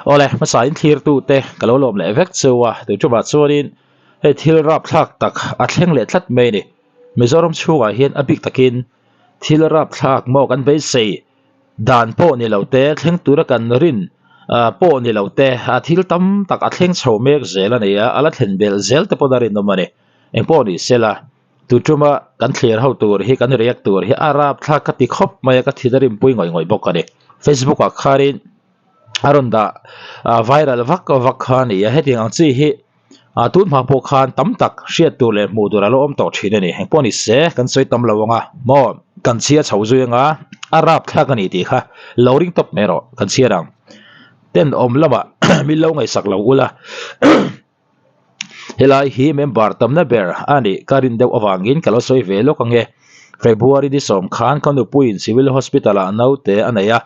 Awle, hmasa in thlir tu te ka lo lawm leh vek cheu a, tui tumah chuanin hei thil rapthlak tak a thleng leh tlat mai a ni. Mizoram chhungah hian a bik takin thil rapthlak maw kan beisei dan pawh ni lo te, thleng tura kan rin pawh ni lo te, thil tam tak a thleng chho mek zel a ni a, a la thlen belh zel te pawn a rinawm a ni. Engpawh ni sela. Tu tuma kan thlir ho tur hi kan react tur hi a rapthlak ka ti khawp mai a ka thin a rimpui ngawih ngawih bawk a ni. Facebook ah khanin a rawn dah viral vak vak kha a ni a hetiang ang chi hi ah tun hma pawh khan tam tak hriat tur leh hmuh tur a lo awm tawh thin a ni. Engpawh ni se kan sawi tam lo ang a maw kan chhia chho zui ang a a rapthlak a ni tih kha lo ring tawp mai rawh kan chhiar ang. Tenawm lamah min lo ngaihsak lo ula. Helai hi member tamna ber a nih ka rin deuh avangin ka lo sawi ve lawk ange. February ni sawm khan ka nupuiin Civil Hospital ah naute a nei a,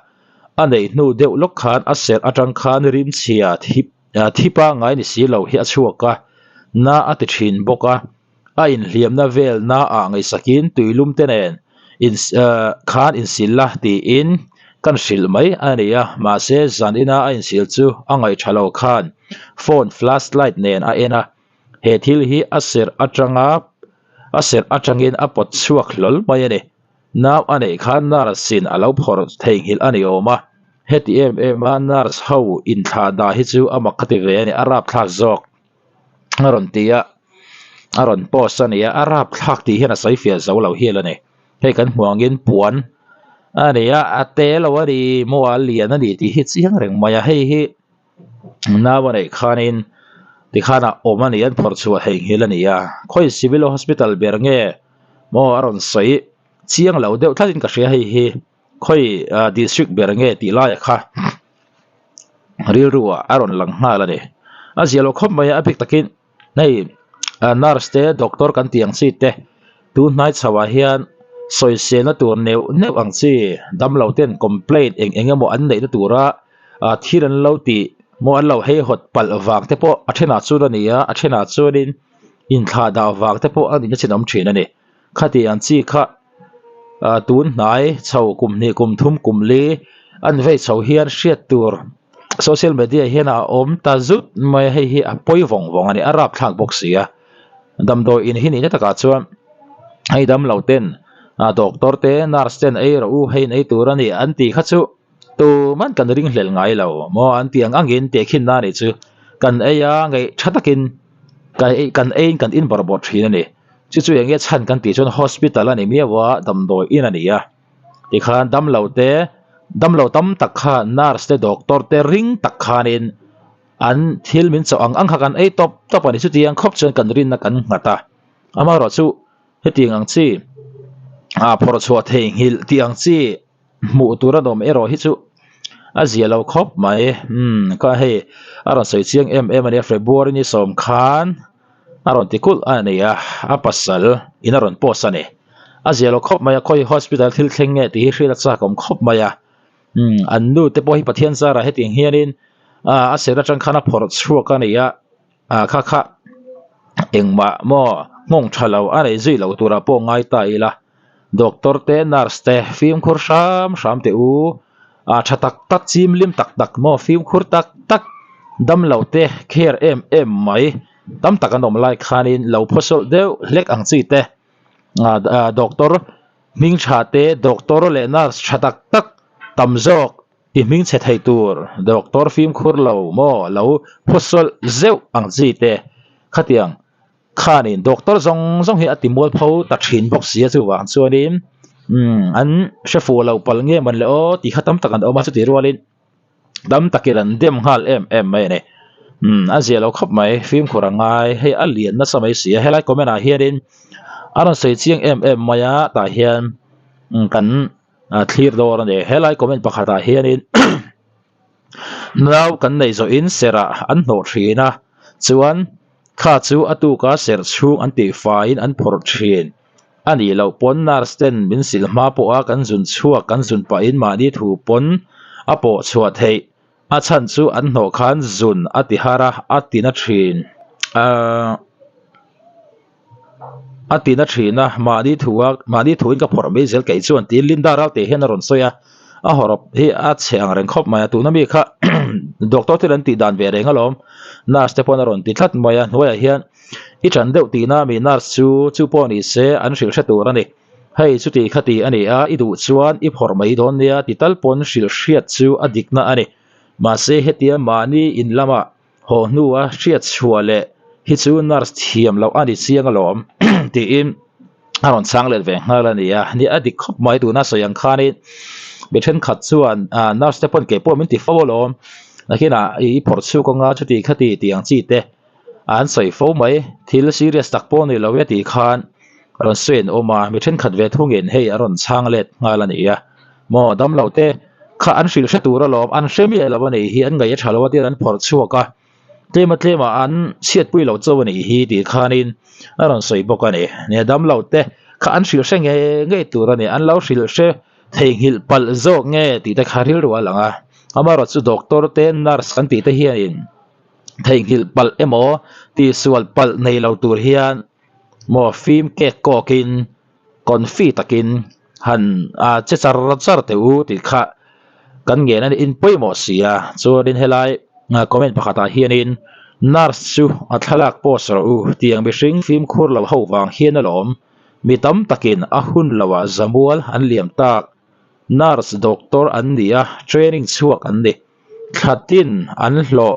a neih hnu deuh lawk khan a serh atang khan rimchhia thi pangngai ni si lo hi a chhuak a, na a ti thin bawk a, a inhliamna vel na ah ngaihsakin tuilum te nen in khan insil la tiin kan hrilh mai a ni a, mahse zan ina a insil chu a ngaih tha lo khan phone flash light nen a en a, he thil hi a serh atanga a serh atangin a pawt chhuak hlawl mai a ni. Nau a neih khan nurse in a lo phawrh theihnghilh a ni awm a, heti em em a nurse ho inthlah dah hi chu a mak ka ti ve a ni, a rapthlak zawk. a rawn ti a a rawn post a ni a a rapthlak tih hian a sawi fiah zo lo hial a ni hei kan hmuh angin puan a ni a a te lo a ni maw a lian a ni tih hi chiang reng mai a hei hi nau a neih khanin tikhan a awm a ni an phawrh chhuah theihnghilh a ni a khawi civil hospital ber nge maw a rawn sawi chiang lo deuh tlatin ka hria hei hi. Khawi district ber nge tih laiah kha rilru ah a rawn lang nghal a ni. A zia lo khawp mai a, a bik takin hei nurse te doctor kan tih ang chi te tun hnai chho ah hian sawiselna tur neuh neuh ang chi damlo ten complaint eng eng emaw an neihna tura thil an lo tih maw an lo heihawt palh vang te pawh a thenah chuan a ni a, a thenah chuanin inthlah dah vang te pawh a nihna chin a awm thin a ni. Khati ang chi kha tun hnai chho kum hnih kum thum kum li an vei chho hian hriat tur social media hian a awm ta zut mai a hei hi a pawi vawng vawng a ni a rapthlak bawk si a damdawi in hi nihna takah chuan hei damlo ten doctor te nurse ten ei rawh u hei in ei tur a ni an tih kha chu tuman kan ringhlel ngai lo maw an tih ang angin tehkhin na nih chu kan ei a ngaih tha takin kan eiin kan in bawrh bawrh thin a ni. Chu chu eng nge chhan kan tih chuan hospital a ni miau a, damdawi in a ni a. Tikhan damlo te, damlo tam tak kha nurse te doctor te ring tak khanin an thil min chawh ang ang kha kan ei tawp tawp a ni. Chutiang khawp chuan kan rinna kan nghat a. Amaherawhchu hetiang ang chi ah phawrh chhuah theihnghilh tih ang chi hmuh tur a awm erawh hi chu a zia lo khawp mai. Umm ka hei a rawn sawi chiang em em a nia February ni sawm khan a rawn ti kulh a ni a a pasal in a rawn post a ni a zia lo khawp mai a khawi hospital thil thleng nge tih hi hriat a chak awm khawp mai a umm an nu te pawh hi Pathian zarah hetiang hianin ah a ser atang khan a phawrh chhuak a ni a ah kha kha engmah maw nghawng tha lo a nei zui lo turah pawh ngai ta ila. Doctor te nurse te fimkhur hram hram teh u ah tha tak tak chim lim tak tak maw fimkhur tak tak damlo te care em em mai tam tak an awm lai khanin lo phawsawlh deuh hlek ang chi te ah ah doctor hming tha te doctor leh nurse tha tak tak tam zawk ti hming chhe thei tur doctor fimkhur lo maw lo phawsawlh zeuh ang chi te khatiang. Khanin doctor zawng zawng hi a ti mual pho ta thin bawk si a chuvang chuanin umm an hre fuh lo palh nge mawn le aw tih kha tam tak an awm a chutih rualin tam takin an dem nghal em em mai a ni umm a zia lo khawp mai fimkhur a ngai hei a lian nasa mai si a helai comment ah hianin a rawn sawi chiang em em mai a tah hian kan thlir dawn a ni helai comment pakhat ah hianin Nau kan neih zawhin serh ah an hnawh thin a, chuan kha chu a tuka serh chhung an tih faiin an phawrh thin. A nih loh pawn nurse ten min sil hma pawha kan zun chhuak kan zun pahin mahni thu pawn a pawh chhuah theih. A chhan chu an hnawh khan zun a ti har a, a ti na thin. Ahh. A ti na thin a, mahni thu a, mahni thuin ka phawrh mai zel kei chuan tiin Linda Ralte hian a rawn sawi a. A hawrawp hi a chhe ang reng khawp mai a, tuna mi kha doctor te an tih dan ve reng alawm, nurse te pawn a rawn ti tlat mai a, hnuaiah hian i ṭan deuh tihna ami nurse chu chu pawh ni se an hrilh hre tur a ni. Hei chuti kha ti a ni a, i duh chuan i phawrh mai dawn nia ti tal pawn hrilh hriat chu a dikna a ni. Mahse hetia mahni in lama haw hnua hriat chhuah leh hi chu nurse thiam loh a ni chiang alawm tiin a rawn chhang let ve nghal a ni a, ni a dik khawp mai tuna sawi ang khanin mi thenkhat chuan ah nurse te pawn kei pawh min ti fo alawm nakinah i phawrh chhuk anga chuti khati tih ang chi te an sawi fo mai thil serious tak pawh a ni lo e tih khan rawn sawi an awm a mi thenkhat ve thungin hei a rawn chhang let nghal a ni a maw damloh te kha an hrilh hre tur alawm an hre miah lo a nih hi an ngaih a tha lo a tiin an phawrh chhuak a tlema tlema an chhiatpui lo chauh a nih hi tih khanin a rawn sawi bawk a ni nia damloh te kha an hrilh hre ngei ngei tur a ni an lo hrilh hre theihnghilh palh zawk nge tih te kha rilru a lang a amaherawhchu chu doctor te nurse kan tih te hianin theihnghilh palh emaw tihsual palh nei lo tur hian maw fim kek kawkin confi takin han ah che char char teh u tih kha kan ngen a ni in pawimawh si a chuanin helai comment pakhatah hianin nurse chu a thlalak post rawh u tiang mihring fimkhur lo ho vang hian alawm mi tam takin a hun loah zamual an liam tak nurse doctor an ni a training chhuak an ni. Thla tin an hlawh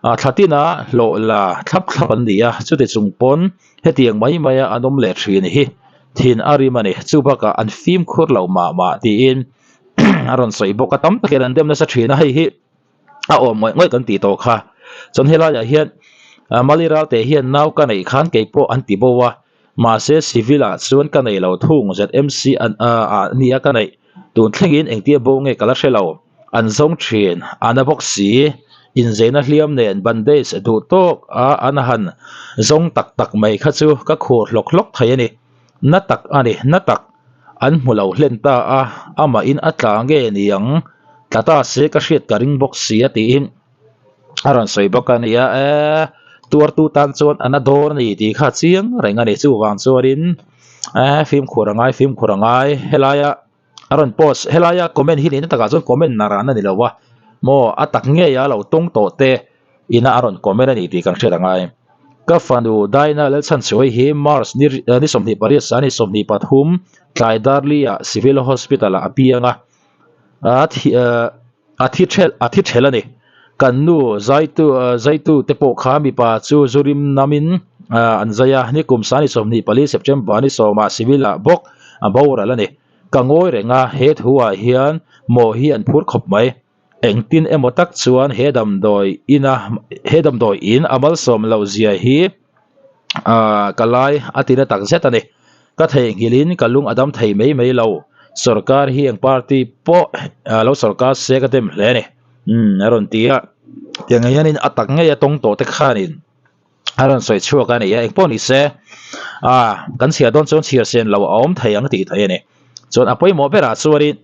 ah thla tina hlawh la thlap thlap an ni a, chuti chung pawn hetiang mai maia an awm leh thin hi thin a rim a ni. Chu bakah an fimkhur lo mah mah tiin a rawn sawi bawk a, tam takin an dem nasa thin a, hei hi a awm ngawih ngawih kan tih tawh kha. Chuan helaiah hian Mali Ralte hian nau ka neih khan kei pawh an ti bo a, mahse civil ah chuan ka nei lo thung ZMC an ah nia ka neih. Tun thlengin engtia bo nge ka la hre lo. An zawng thin, a na bawk si. Inzeina hliam nen bandage duh tawk a an han zawng tak tak mai kha chu ka khur hlawk hlawk thei a ni. Na tak a ni, na tak. An hmu lo hlen ta a, amahin a tla nge ni ang? Tla ta se ka hriat ka ring bawk si a tiin a rawn sawi bawk a nia. Eee tuartu tan chuan a na dawn a ni tih kha chiang reng a ni. Chuvang chuanin eee fimkhur a ngai fimkhur a ngai helaia a rawn post helaia comment hi nihna takah chuan comment naran a ni lo a maw a tak ngei a lo tawng tawh te ina a rawn comment a ni tih kan hriat a ngai. Ka fanu Daina Lalchhanchhuahi hi March ni ni 28 sang ni 23 tlai Darli ah Civil Hospital ah a piang a a thi a thi thelh a thi thelh a ni. Kan nu zaitu zaitu te pawh kha mipa chu zurim namin an zai a, nikum sani 24 September ni sawmah civil ah bawk a boral a ni. Ka ngawi reng a, he thu ah hian maw hi an phur khawp mai. Engtin emaw tak chuan he damdawi ina he damdawi in a malsawm loh zia hi ah ka lai a ti na tak zet a ni. Ka theihnghilh in ka lung a dam thei mai mai lo. Sorkar hi eng party pawh lo sorkar se ka dem hle a ni. Umm a rawn ti a, tiang hianin a tak ngei a tawng tawh te khanin a rawn sawi chhuak a ni a, engpawh ni se ah kan chhiar dawn chuan chhiar sen lo a awm thei ang tih theih a ni. Chuan a pawimawh berah chuanin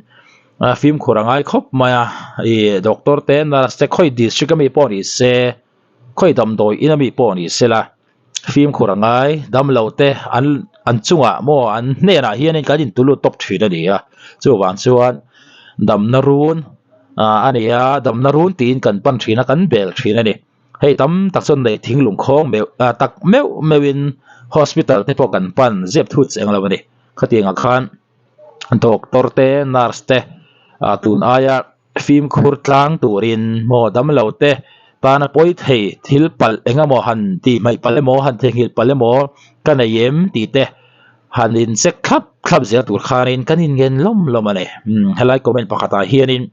fimkhur a ngai khawp mai a, ih doctor te nurse te khawi district ami pawh ni se khawi damdawi in ami pawh ni se la fimkhur a ngai damlo te an an chungah maw an hnenah hianin kan intulut tawp thin a ni a, chuvang chuan damna run ah a ni a damna run tiin kan pan thin a kan bel thin a ni. Hei tam tak chuan neih thinglung khawng meuh ah tak meuh meuhin hospital te pawh kan pan zep thut cheng lo a ni. Khatiangah khan doctor te nurse te ah tun aia fimkhur tlang turin maw damlo te tana pawi thei thil palh eng emaw han tih hmaih palh emaw han theihnghilh palh emaw ka nei em tih te han in check thlap thlap zel tur khanin kan inngen lawm lawm a ni. Umm helai comment pakhatah hianin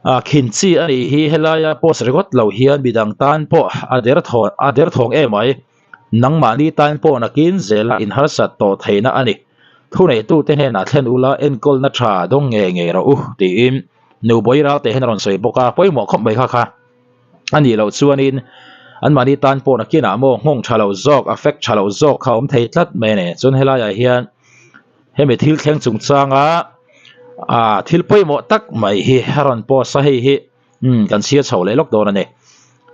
ah khin chi a nih hi helaia post ringawt lo hian midang tan pawh a derthawn a derthawng em mai nangmahni tan pawh nakin zela inharsat tawh theihna a ni. Thuneitute hnenah thlen ula enkawlna tha dawng ngei ngei rawh u tiin Nubawi Ralte hian a rawn sawi bawk a, pawimawh khawp mai kha kha a nih loh chuanin anmahni tan pawh nakinah maw nghawng tha lo zawk affect tha lo zawk kha a awm thei tlat mai a ni. Chuan helaiah hian hemi thil thleng chungchanga ah thil pawimawh tak mai hi a rawn post a hei hi umm kan chhiar chho leh lawk dawn a ni.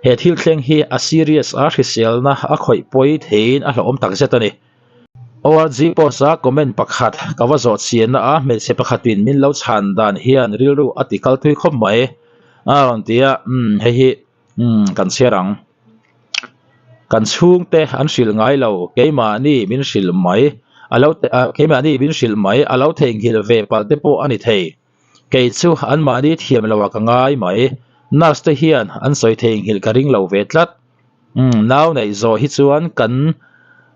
He thil thleng hi a serious a hriselna a khawih pawi theiin a hlauhawm takzet a ni. ORG post a comment pakhat ka va zawh chianna a hmeichhe pakhatin min lo chhan dan hian rilru a ti kal thui khawp mai a rawn ti a, umm hei hi umm kan chhiar ang. Kan chhungte an hrilh ngai lo, keimahni min hrilh mai a lo keimahni min hrilh mai a lo theihnghilh ve palh te pawh a ni thei. Kei chu anmahni thiam loh ah ka ngai mai. Nurse te hian an sawi theihnghilh ka ring lo ve tlat. Umm nau neih zawh hi chuan kan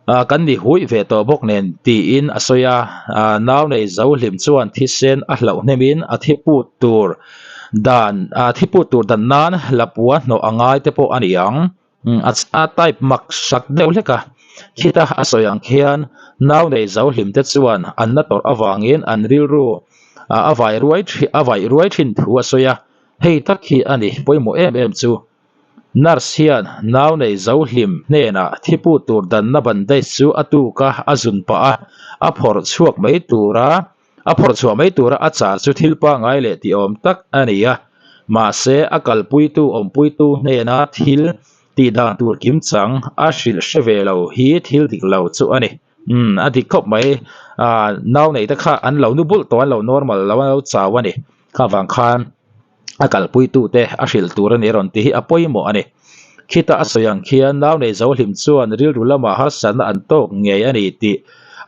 ah kan ni huih ve tawh bawk nen tiin a sawi a. Ah nau neih zo hlim chuan thisen a hlauh hnem in a thi put tur dan ah thi put tur dan nan lapua hnawh a ngai te pawh a ni ang. A type mak sak deuh hlek a, khita a sawi ang khian nau nei zo hlim te chuan an na tawrh avangin an rilru a vai ruai a vaih ruai thin thu a sawi a, hei tak hi a ni pawimawh em em chu. Nurse hian nau nei zo hlim hnenah thipu tur danna bandage chu a tuk a, a zun pah a, a phawrh chhuak mai tura A phawrh chhuah mai tura a chah chu thil pangngai leh tih awm tak a ni a, mahse a kalpuitu awmpuitu hnena thil tih dan tur kimchang a hrilh hre ve lo hi thil dik lo chu a ni. Umm, a dik khawp mai. Aaa, nau neih te kha an lo nu bulh tawh, an lo normal lo, an lo chau a ni. Kha vang khan a kalpuitute a hrilh tur a ni a rawn ti hi a pawimawh a ni. Khita a sawi ang khian nau nei zo hlim chuan rilru lamah harsatna an tawk ngei a ni tih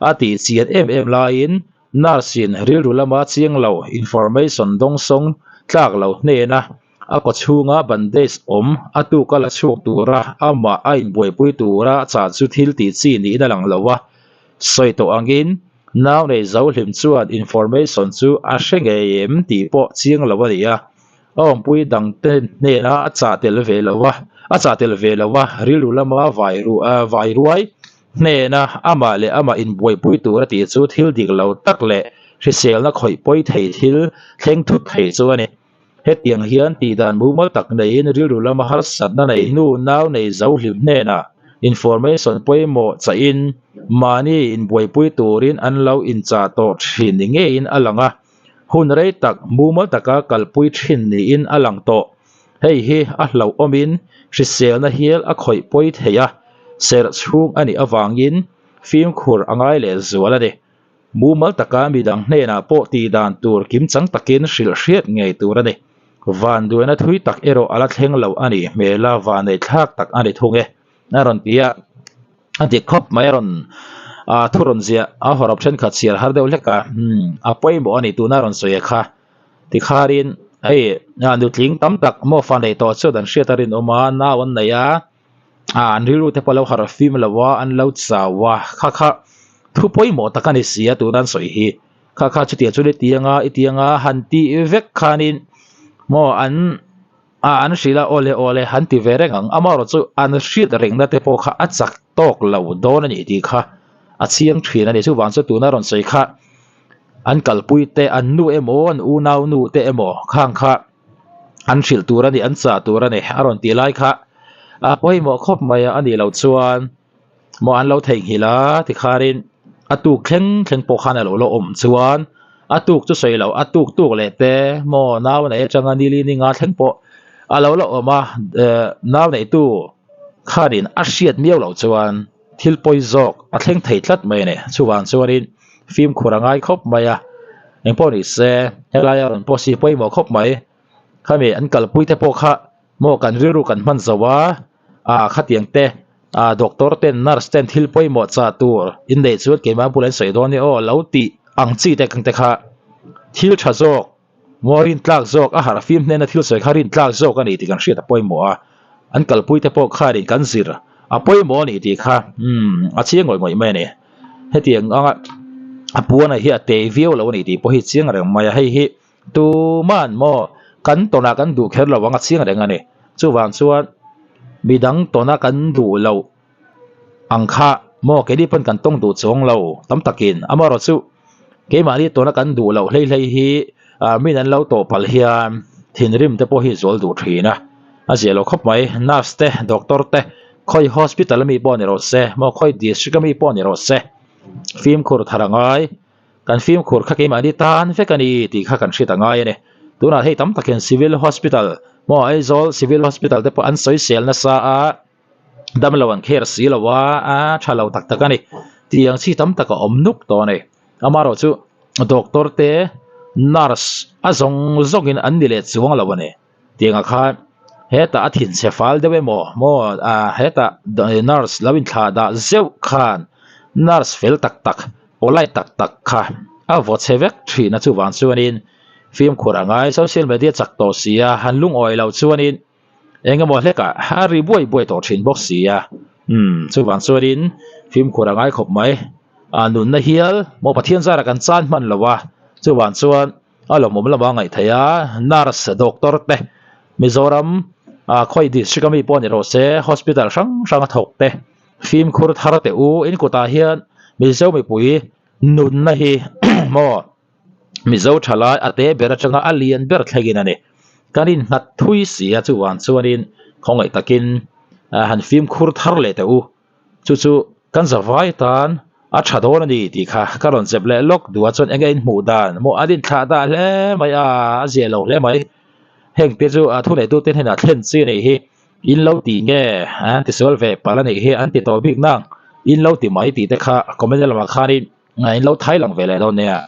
a tih chian em em laiin nurse in rilru lama chiang lo information dawngsawng tlak lo hnena a kaw chhunga bandage awm a tuka la chhuak tura amah a inbuaipui tura chah chu thil tih chi niin a lang lo a sawi tawh angin Nau nei zo hlim chuan information chu a hre ngei em tih pawh chiang lo a ni a, a awmpui dangte hnena a chah tel ve lo a, a chah tel ve lo a, rilru lama vai ru vai ruai hnena amah leh amah inbuaipui tur a tih chu thil dik lo tak leh hriselna khawih pawi thei thil thleng thut thei chu a ni. Hetiang hian tihdan mumal tak neiin rilru lama harsatna nei hnu nau nei zo hlim hnenah information pawimawh chahin mahni inbuaipui turin an lo inchah tawh thin ni ngeiin a lang a, hun rei tak mumal taka kalpui thin niin a lang tawh. Hei hi a hlauhawmin hriselna hial a khawih pawi thei a, serh chhung a nih avangin fimkhur a ngai lehzual a ni. Mumal taka midang hnenah pawh tih dan tur kimchang takin hrilh hriat ngei tur a ni. Vanduaina thui tak erawh a la thleng lo a nih hmel a, vanei thlak tak a ni thung e. A rawn ti a, a dik khawp mai a rawn ah thu rawn ziah a hawrawp thenkhat chhiar har deuh hlek a, umm a pawimawh a ni tuna rawn sawi a kha. Tikharin hei nutling tam tak maw fa nei tawh chuan an hriat a rinawm a, nau an nei a. ah an rilru te pawh a lo harh fim lo a an lo chau a kha kha thu pawimawh tak a ni si a tuna an sawi hi kha kha chutiang chuan i ti anga i ti anga han tih vek khanin maw an ah an hrilh a awle awle han ti ve reng ang amaherawhchu an hriat rengna te pawh kha a chak tawk lo dawn a ni tih kha a chiang thin a ni chuvang chu tuna rawn sawi kha an kalpui te an nu emaw an unau nu te emaw khang kha. an hrilh tur a ni an chah tur a ni a rawn tih lai kha a pawimawh khawp mai a anih loh chuan maw an lo theihnghilh a tikhanin a tuk thleng thleng pawh khan a lo la awm chuan a tuk chu sawi loh a tuk tuk leh te maw nau neih atanga nili ni nga thleng pawh a lo la awm a eh nau neihtu khanin a hriat miau loh chuan thil pawi zawk a thleng thei tlat mai a ni chuvang chuanin fimkhur a ngai khawp mai a engpawh ni se helai a rawn post hi pawimawh khawp mai khami an kalpui te pawh kha maw kan rilru kan hman zo a ah khatiang te ah doctor ten nurse ten thil pawimawh chah tur inneih chuan keimah bulah an sawi dawn nia aw lo tih ang chi te te kha thil tha zawk. Maw rin tlak zawk a harh fim hnena thil sawi kha rin tlak zawk a ni tih kan hriat a pawimawh a, an kalpui te pawh khanin kan zir a pawimawh a ni tih kha umm a chiang ngawih ngawih mai a ni. Hetiang anga a puana hi a tei viau lo a ni tih pawh hi chiang reng mai a, hei hi tuman maw kan tawnah kan duh kher lo ang a chiang reng a ni. Chuvang chuan midang tawna kan duh loh ang kha maw keini pawn kan tawng duh chuang lo tam takin amaherawhchu Keimahni tuna kan duh loh hlei hlei hi ah min an lo tawh palh hian thinrim te pawh hi zual duh thin a, a zia lo khawp mai. Nurse te, doctor te, khawi hospital ami pawh ni rawh se maw khawi district ami pawh ni rawh se fimkhur thar a ngai, kan fimkhur kha keimahni tan vek a ni tih kha kan hriat a ngai a ni. Tunah hei tam takin civil hospital maw Aizawl civil hospital te pawh an sawisel nasa a. Damlo an kher si lo a, a tha lo tak tak a ni. Tiang chi tam tak a awm nuk tawh a ni. Amaherawh chu doctor te, nurse a zawng zawngin an ni leh chuang lo a ni. Tiangah khan hetah a thinchhe fal deuh emaw maw ah hetah nurse lo inthlah dah zeuh khan nurse fel tak tak polite tak tak kha a vaw chhe vek thin a chuvang chuanin fimkhur a ngai social media chak tawh si a han lungawi loh chuanin eng emaw hlekah a ri buai buai tawh thin bawk si a umm chuvang chuanin fimkhur a ngai khawp mai a nunna hial maw Pathian zara kan chan hman lo a chuvang chuan. A lawmawm lama ngaih theih a, nurse, doctor te Mizoram ah khawi district ami pawh ni rawh se hospital hrang hrang a thawk te fimkhur thar teh u in kutah hian Mizo mipui nunna hi maw Mizo thalai a te ber atanga a lian ber thlengin a ni. Kan innghat thui si a chuvang chuanin khawngaih takin han fimkhur thar leh teh u. Chu chu kan zavai tan a tha dawn a ni tih kha ka rawn zep leh lawk duh a chuan enge in hmuh dan maw an inthlah dah hle mai a a zia lo hle mai heng te chu a thuneihtu te hnenah thlen chi a nih hi in lo tih nge an tisual ve palh a nih hi an ti tawh bik nang in lo ti mai tih te kha comment lamah khanin in lo thai lang ve leh dawn nia.